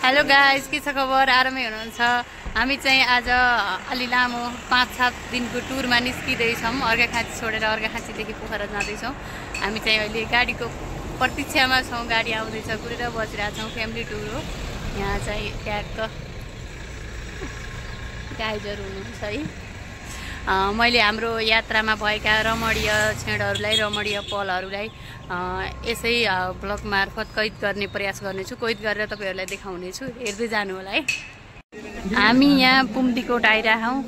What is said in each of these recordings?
Hello guys, के छ खबर? आरामै हुनुहुन्छ? हामी चाहिँ आज अलि लामो 5-7 दिनको टुरमा निस्किँदैछौँ। अर्घाखाँची छोडेर अर्घाखाँचीदेखि पोखरा जाँदैछौँ। हामी चाहिँ अहिले गाडीको प्रतीक्षामा छौँ। गाडी आउँदैछ, कुरेर बसिरहेछौँ। फ्यामिली टुर हो। यहाँ चाहिँ ट्याक्क गाइजहरू हुनुहुन्छ है। मैले हाम्रो यात्रामा भएका रमणीय क्षणहरूलाई, रमणीय पलहरूलाई यसै ब्लग मार्फत कैद गर्ने प्रयास गर्नेछु। कैद गरेर तपाईँहरूलाई देखाउनेछु। हेर्दै जानु होला है। हामी यहाँ पुम्दीकोट आइरहेछौँ,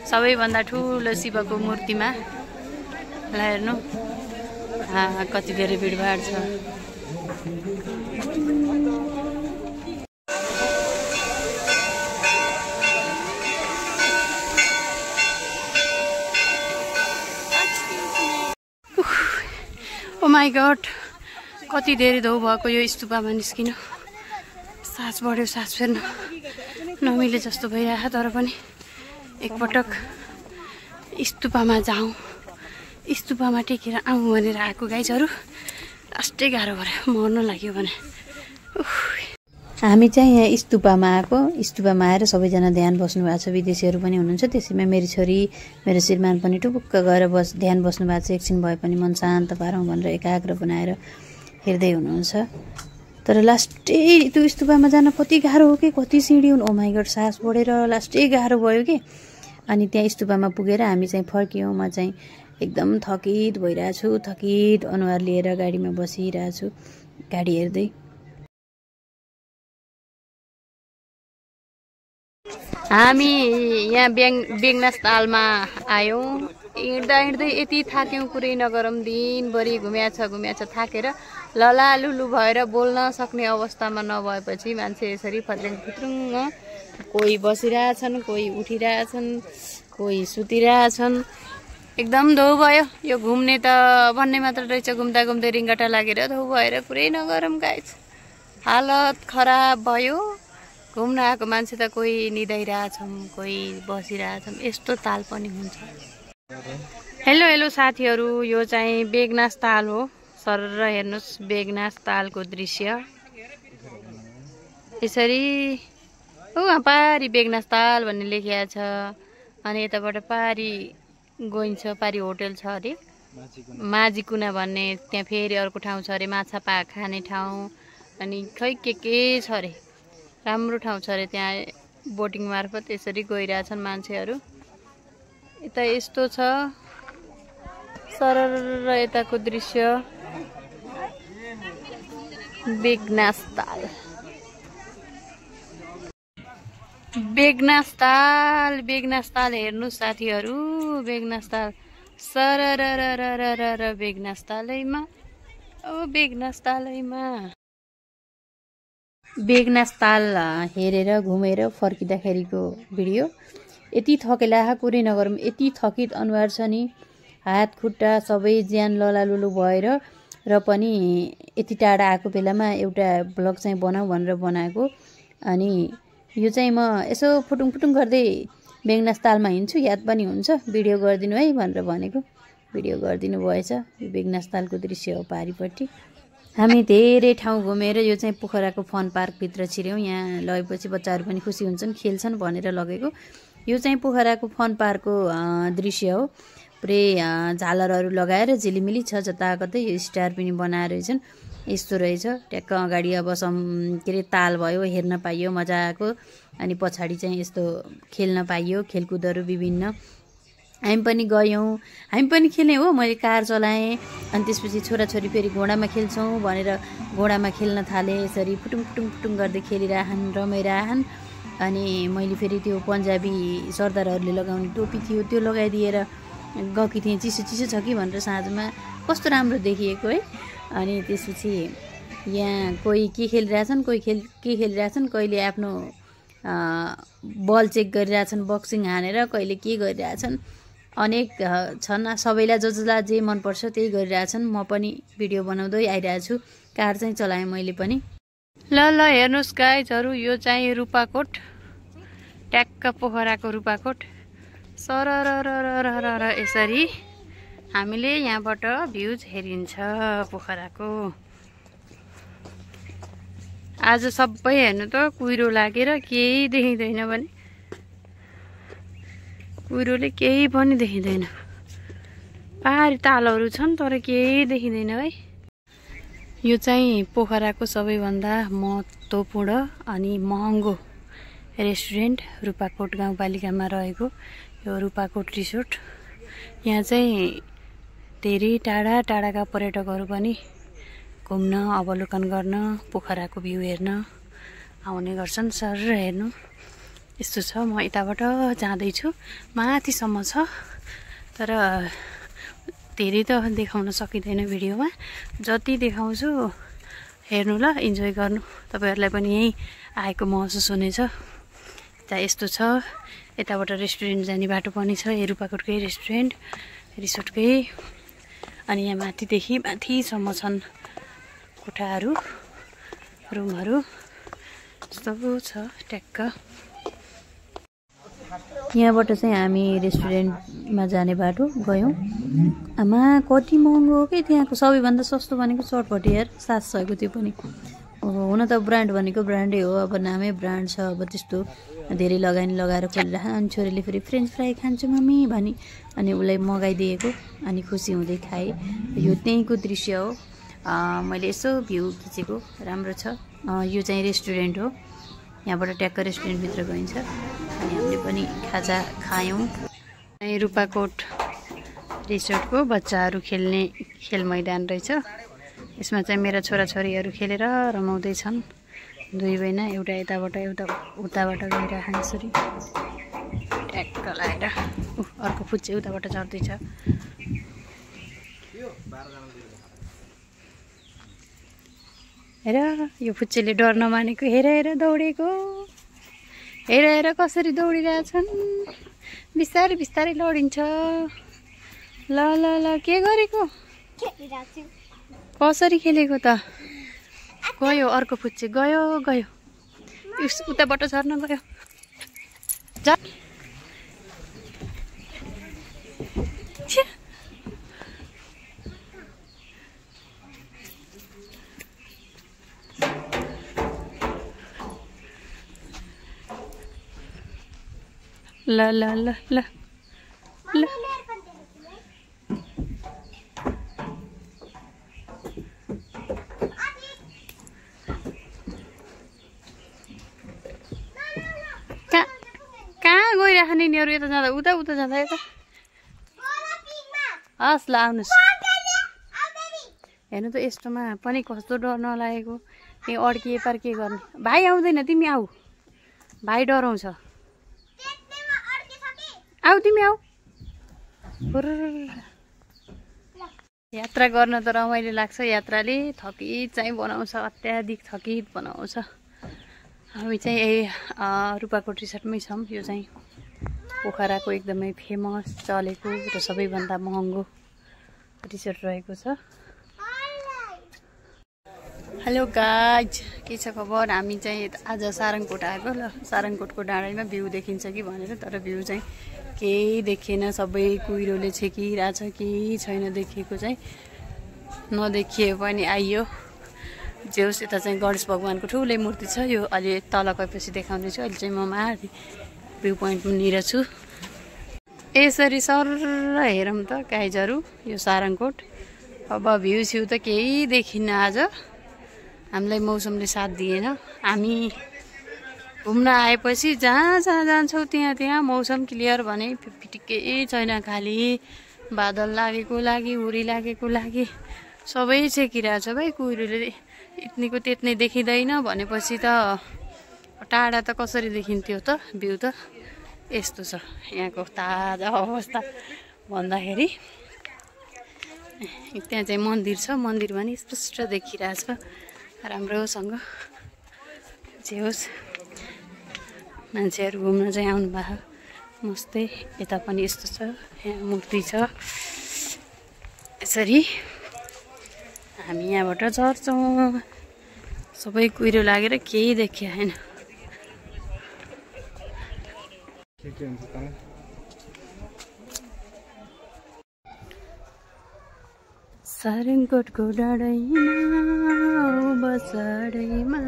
सबैभन्दा ठुलो शिवको मूर्तिमा। ल हेर्नु कति धेरै भिडभाड छ। ओ माई गड, कति धेरै धौ भएको यो स्तुपामा निस्किनु। सास बढ्यो, सास फेर्न नमिले जस्तो भइरहेको, तर पनि एकपटक स्तुपामा जाउँ, स्तुपामा टेकेर आउँ भनेर आएको गाइजहरू। लास्टै गाह्रो भयो, मर्न लाग्यो भने। हामी चाहिँ यहाँ स्तुपामा आएको। स्तुपामा आएर सबैजना ध्यान बस्नु भएको छ, विदेशीहरू पनि हुनुहुन्छ। त्यसैमा मेरो छोरी, मेरो श्रीमान पनि टुपुक्क गएर ध्यान बस्नु भएको छ। एकछिन भए पनि मन शान्त पारौँ भनेर एकाग्र बनाएर हेर्दै हुनुहुन्छ। तर लास्टै त्यो स्तुपामा जान कति गाह्रो हो कि, कति सिँढी हुन्। ओ माई गड, सास बढेर लास्टै गाह्रो भयो कि। अनि त्यहाँ स्तुपामा पुगेर हामी चाहिँ फर्क्यौँ। म चाहिँ एकदम थकित भइरहेछु, थकित अनुहार लिएर गाडीमा बसिरहेछु, गाडी हेर्दै। हामी यहाँ बेगनास तालमा आयौँ। हिँड्दा हिँड्दै यति थाक्यौँ, कुरै नगरौँ। दिनभरि घुम्याछ थाकेर ललालुलु भएर बोल्न सक्ने अवस्थामा नभएपछि मान्छे यसरी फत्र्याङ फुत्रुङ, कोही बसिरहेछन्, कोही उठिरहेछन्, कोही सुतिरहेछन्। एकदम धौ भयो। यो घुम्ने त भन्ने मात्र रहेछ, घुम्दा घुम्दै रिङ्गटा लागेर धौ भएर कुरै नगरौँ गाइज। हालत खराब भयो। घुम्न आएको मान्छे त कोही निदाइरहेछौँ, कोही बसिरहेछौँ। यस्तो ताल पनि हुन्छ। हेलो साथीहरू, यो चाहिँ बेगनास ताल हो। सरर हेर्नुहोस् बेगनास तालको दृश्य। यसरी वहाँ पारी बेगनास ताल भन्ने लेखिएको छ। अनि यताबाट पारी गइन्छ, पारी होटल छ अरे, माझी कुना भन्ने। त्यहाँ फेरि अर्को ठाउँ छ अरे, माछा खाने ठाउँ। अनि खै के छ अरे, राम्रो ठाउँ छ अरे। त्यहाँ बोटिङ मार्फत यसरी गइरहेछन् मान्छेहरू। यता यस्तो छ सरर यताको दृश्य। बेगनास ताल, बेगनास ताल, बेगनास ताल हेर्नुहोस् साथीहरू। बेगनास ताल सरर बेगनास तालैमा, ओ बेगनास तालैमा। बेगनास ताल हेरेर घुमेर फर्किँदाखेरिको भिडियो। यति थकेला कुरै नगरौँ, यति थकित अनुहार छ नि, हात खुट्टा सबै ज्यान ललालुलु भएर र पनि यति टाढा आएको बेलामा एउटा ब्लग चाहिँ बनाऊ भनेर बनाएको। अनि यो चाहिँ म यसो फुटुङ गर्दै बेगनास तालमा हिँड्छु, याद पनि हुन्छ, भिडियो गरिदिनु है भनेर भनेको। भिडियो गरिदिनु भएछ। यो बेगनास तालको दृश्य हो पारिपट्टि। हामी धेरै ठाउँ घुमेर यो चाहिँ पोखराको फन पार्कभित्र छिर्यौँ। यहाँ लगेपछि बच्चाहरू पनि खुसी हुन्छन्, खेल्छन् भनेर लगेको। यो चाहिँ पोखराको फन पार्कको दृश्य हो। पुरै झालरहरू लगाएर झिलिमिली छ जताकतै। यो स्टार पनि बनाएर रहेछन्। यस्तो रहेछ। ट्याक्क अगाडि अब के अरे ताल भयो, हेर्न पाइयो, मजाको। अनि पछाडि चाहिँ यस्तो खेल्न पाइयो, खेलकुदहरू विभिन्न। हामी पनि गयौँ, हामी पनि खेल्यौँ हो। मैले कार चलाएँ। अनि त्यसपछि छोराछोरी फेरि घोडामा खेल्छौँ भनेर घोडामा खेल्न थालेँ। यसरी फुटुङ गर्दै खेलिरहन्, रमाइरहन्। अनि मैले फेरि त्यो पन्जाबी सरदारहरूले लगाउने टोपी थियो, त्यो लगाइदिएर गएकी थिएँ। चिसो छ कि भनेर साँझमा, कस्तो राम्रो देखिएको है। अनि त्यसपछि यहाँ कोही के खेलिरहेछन्, कोही के खेलिरहेछन्, कहिले आफ्नो बल चेक गरिरहेछन् बक्सिङ हानेर, कहिले के गरिरहेछन्। अनेक छन्, सबैलाई जसलाई जे मनपर्छ त्यही गरिरहेछन्। म पनि भिडियो बनाउँदै आइरहेको छु। कार चाहिँ चलाएँ मैले पनि। ल हेर्नुहोस् गाइजहरू, यो चाहिँ रूपाकोट, ट्याक्क पोखराको रूपाकोट। सरर यसरी हामीले यहाँबाट भ्यूज हेरिन्छ पोखराको। आज सबै हेर्नु त कुहिरो लागेर केही देखिँदैन भने कुहिरोले केही पनि देखिँदैन। पहाडी तालहरू छन् तर केही देखिँदैन है। यो चाहिँ पोखराको सबैभन्दा महत्त्वपूर्ण अनि महँगो रेस्टुरेन्ट रूपाकोट गाउँपालिकामा रहेको यो रूपाकोट रिसोर्ट। यहाँ चाहिँ धेरै टाढा टाढाका पर्यटकहरू पनि घुम्न अवलोकन गर्न पोखराको भ्यू हेर्न आउने गर्छन्। सर हेर्नु यस्तो छ। म यताबाट जाँदैछु, माथिसम्म छ तर धेरै त देखाउन सकिँदैन भिडियोमा। जति देखाउँछु हेर्नु ल, इन्जोय गर्नु। तपाईँहरूलाई पनि यहीँ आएको महसुस हुनेछ। यता यस्तो छ। यताबाट रेस्टुरेन्ट जाने बाटो पनि छ। यो रूपाकोटकै रेस्टुरेन्ट रिसोर्टकै। अनि यहाँ माथिदेखि माथिसम्म छन् कोठाहरू, रुमहरू यस्तो छ ट्याक्क। यहाँबाट चाहिँ हामी रेस्टुरेन्टमा जाने बाटो गयौँ। आमा कति महँगो हो कि त्यहाँको। सबैभन्दा सस्तो भनेको चटपटी यार, 700को त्यो पनि। हुन त ब्रान्ड भनेको ब्रान्डै हो, अब नामै ब्रान्ड छ। अब त्यस्तो धेरै लगानी लगाएर खोलिरह। अनि छोरीले फेरि फ्रेन्च फ्राई खान्छु मम्मी भनी अनि उसलाई मगाइदिएको अनि खुसी हुँदै खाएँ। यो त्यहीँको दृश्य हो। मैले यसो भ्यू खिचेको, राम्रो छ। यो चाहिँ रेस्टुरेन्ट हो। यहाँबाट ट्याक्क रेस्टुरेन्टभित्र गइन्छ। अनि हामीले पनि खाजा खायौँ। रूपाकोट रिसोर्टको बच्चाहरू खेल्ने खेल मैदान रहेछ। यसमा चाहिँ मेरा छोराछोरीहरू खेलेर रमाउँदैछन्। दुई बहिना, एउटा यताबाट एउटा उताबाट गइरहेको यसरी ट्याक्क लगाएर। अर्को फुच्चे उताबाट चढ्दैछ। हेर यो फुच्चेले डर नमानेको, हेर हेर दौडेको, हेर हेर कसरी दौडिरहेछन्। बिस्तारै बिस्तारै लडिन्छ। ल ल ल के गरेको, कसरी खेलेको त। गयो अर्को फुच्चे, गयो गयो उताबाट झर्न गयो। ल ल ल ल ल कहाँ गइराख्ने यिनीहरू। यता जाँदा उता, उता जाँदा यता। हस् ल आउनुहोस्। हेर्नु त यस्तोमा पनि कस्तो डर नलागेको। त्यही अड्किए पार के गर्ने। भाइ आउँदैन, तिमी आऊ। भाइ डराउँछ। आऊ तिमी आऊ। यात्रा गर्न त रमाइलो लाग्छ। यात्राले थकित चाहिँ बनाउँछ, अत्याधिक थकित बनाउँछ। हामी चाहिँ यही रूपाकोट रिसोर्टमै छौँ। यो चाहिँ पोखराको एकदमै फेमस चलेको र सबैभन्दा महँगो रिसोर्ट रहेको छ। हेलो गाइज, के छ खबर। हामी चाहिँ आज सारङकोट आएको। ल सारङकोटको डाँडामा भ्यू देखिन्छ कि भनेर, तर भ्यू चाहिँ केही देखिएन। सबै कुहिरोले छेकिरहेछ, केही छैन देखिएको चाहिँ। नदेखिए पनि आइयो जे होस्। यता चाहिँ गणेश भगवानको ठुलै मूर्ति छ। यो अलि तल गएपछि देखाउँदैछु। अहिले चाहिँ म माथि भ्यू पोइन्टनिर छु। यसरी सर हेरौँ त काइजहरू, यो सारङकोट। अब भ्यू स्यू त केही देखिन्न। आज हामीलाई मौसमले साथ दिएन। हामी घुम्न आएपछि जहाँ जहाँ जान्छौँ त्यहाँ त्यहाँ मौसम क्लियर भने केही छैन। खालि बादल लागेको लागि, हुरी लागेको लागि सबै छेकिरहेछ भाइ। कुहिरोले यत्नीको त्यत्नै देखिँदैन भनेपछि त टाढा त कसरी देखिन्थ्यो त भ्यू त। यस्तो छ यहाँको ताजा अवस्था भन्दाखेरि। त्यहाँ चाहिँ मन्दिर छ। मन्दिर पनि स्पष्ट देखिरहेछ राम्रोसँग। जे होस्, मान्छेहरू घुम्न चाहिँ आउनुभएको मस्तै। यता पनि यस्तो छ, यहाँ मूर्ति छ। यसरी हामी यहाँबाट झर्छौँ। सबै कुहिरो लागेर केही देखिएन। सारङकोटको डाँडैमा बसाडैमा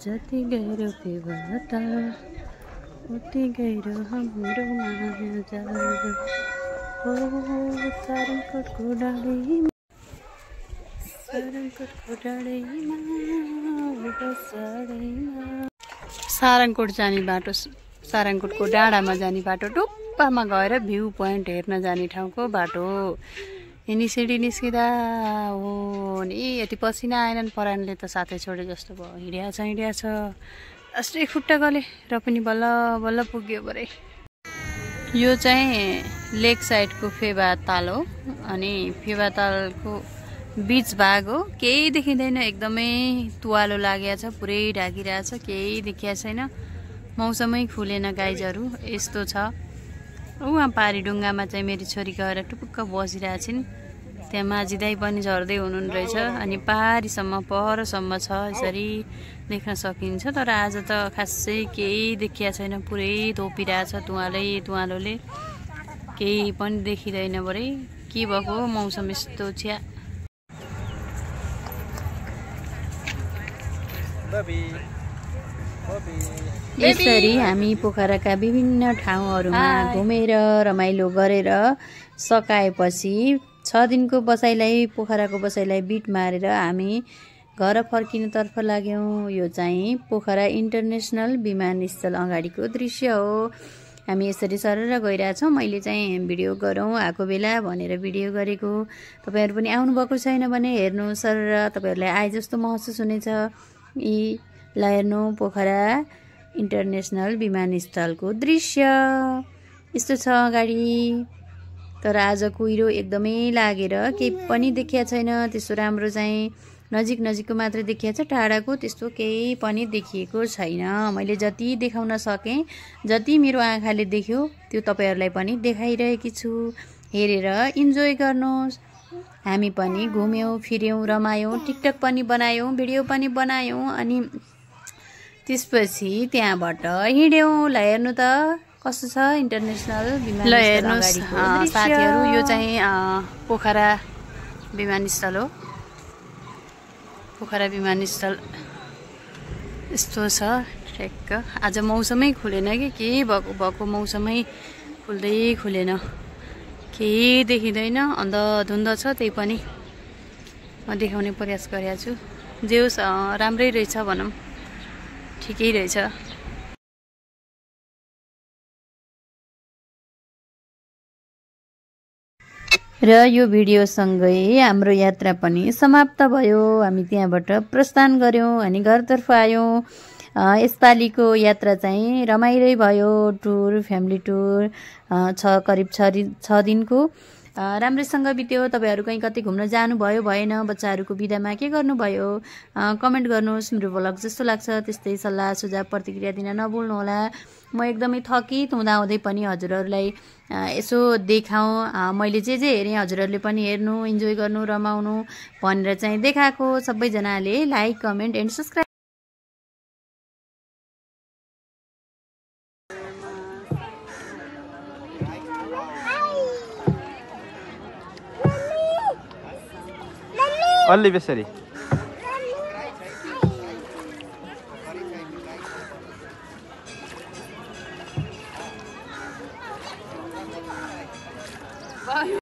जति गहिरो फेवाता उति गहिरो हाम्रो माया हो सारङकोटको डाँडैमा बसाडैमा सारङकोट जाने बाटो सारङकोटको डाँडामा जाने बाटो टुप्पामा गएर भ्यू पोइन्ट हेर्न जाने ठाउँको बाटो यिनी सिडी निस्किँदा हो नि यति पसिना आएनन् परानले त साथै छोडे जस्तो भयो हिँड्या छ अस्ति खुट्टा गले र पनि बल्ल बल्ल पुग्यो भरे यो चाहिँ लेक साइडको फेवाताल हो अनि फेवातालको बीच भाग हो केही देखिँदैन एकदमै तुवालो लागेको छ पुरै ढाकिरहेछ केही देखिया छैन मौसमै खुलेन गाइजहरू यस्तो छ उहाँ पारी ढुङ्गामा चाहिँ मेरी छोरी गएर टुपुक्क बसिरहेछिन् त्यहाँ माझी दाइ पनि झर्दै हुनुहुन्न रहेछ अनि पारीसम्म परसम्म छ यसरी देख्न सकिन्छ तर आज त खासै केही देखिया छैन पुरै धोपिरहेछ तुवालोले केही पनि देखिँदैन भरे के भएको मौसम यस्तो छ्या यसरी हामी पोखराका विभिन्न ठाउँहरूमा घुमेर रमाइलो गरेर सकाएपछि 6 दिनको बसाइलाई पोखराको बसाइलाई बिट मारेर हामी घर फर्किनतर्फ लाग्यौँ यो चाहिँ पोखरा इन्टरनेसनल विमानस्थल अगाडिको दृश्य हो हामी यसरी सरर गइरहेछौँ मैले चाहिँ भिडियो गरौँ आएको बेला भनेर भिडियो गरेको तपाईहरु पनि आउनुभएको छैन भने हेर्नु सरर तपाईहरुलाई आए जस्तो महसुस हुनेछ ल हेर्नु पोखरा इन्टरनेसनल विमानस्थलको दृश्य यस्तो छ अगाडि तर आज कुहिरो एकदमै लागेर केही पनि देखिया छैन त्यस्तो राम्रो चाहिँ नजिकको मात्र देखिया छ टाढाको त्यस्तो केही पनि देखिएको छैन मैले जति देखाउन सके जति मेरो आँखाले देख्यो त्यो तपाईहरुलाई पनि देखाइरहेकी छु हेरेर इन्जोय गर्नुहोस् हामी पनि घुम्यौं फिर्यौं रमायौं टिकटक पनि बनायौं भिडियो पनि बनायौं अनि त्यसपछि त्यहाँबाट हिँड्यौं ल हेर्नु त कस्तो छ इन्टरनेसनल विमानस्थल अगाडिको साथीहरु यो चाहिँ पोखरा विमानस्थल हो पोखरा विमानस्थल यस्तो छ ठ्याक्क आज मौसमै खुलेन के भएको मौसमै खुलेन केही देखिँदैन अन्धधुन्ध छ त्यही पनि म देखाउने प्रयास गरेको छु जे होस् राम्रै रहेछ भनौँ ठिकै रहेछ र यो भिडियोसँगै हाम्रो यात्रा पनि समाप्त भयो हामी त्यहाँबाट प्रस्थान गर्यौं अनि घरतर्फ आयौं यसपालिको यात्रा चाहिँ रमाइलो भयो टुर फ्यामिली टुर करिब 6 दिनको राम्रैसँग बित्यो तपाईहरु कहीं कतै घुम्न जानु भयो भएन बच्चाहरुको बिदामा के गर्नु भयो कमेन्ट गर्नुहोस् मेरो ब्लग जस्तो लाग्छ त्यस्तै सल्लाह सुझाव प्रतिक्रिया दिन नभुल्नु होला म एकदमै थकित हुँदा हुँदै पनि हजुरहरुलाई यसो देखाउँ मैले जे हेरे हजुरहरुले पनि हेर्नु इन्जोय गर्नु रमाउनु भनेर चाहिँ देखाएको सबैजनाले like comment and subscribe Only Besari.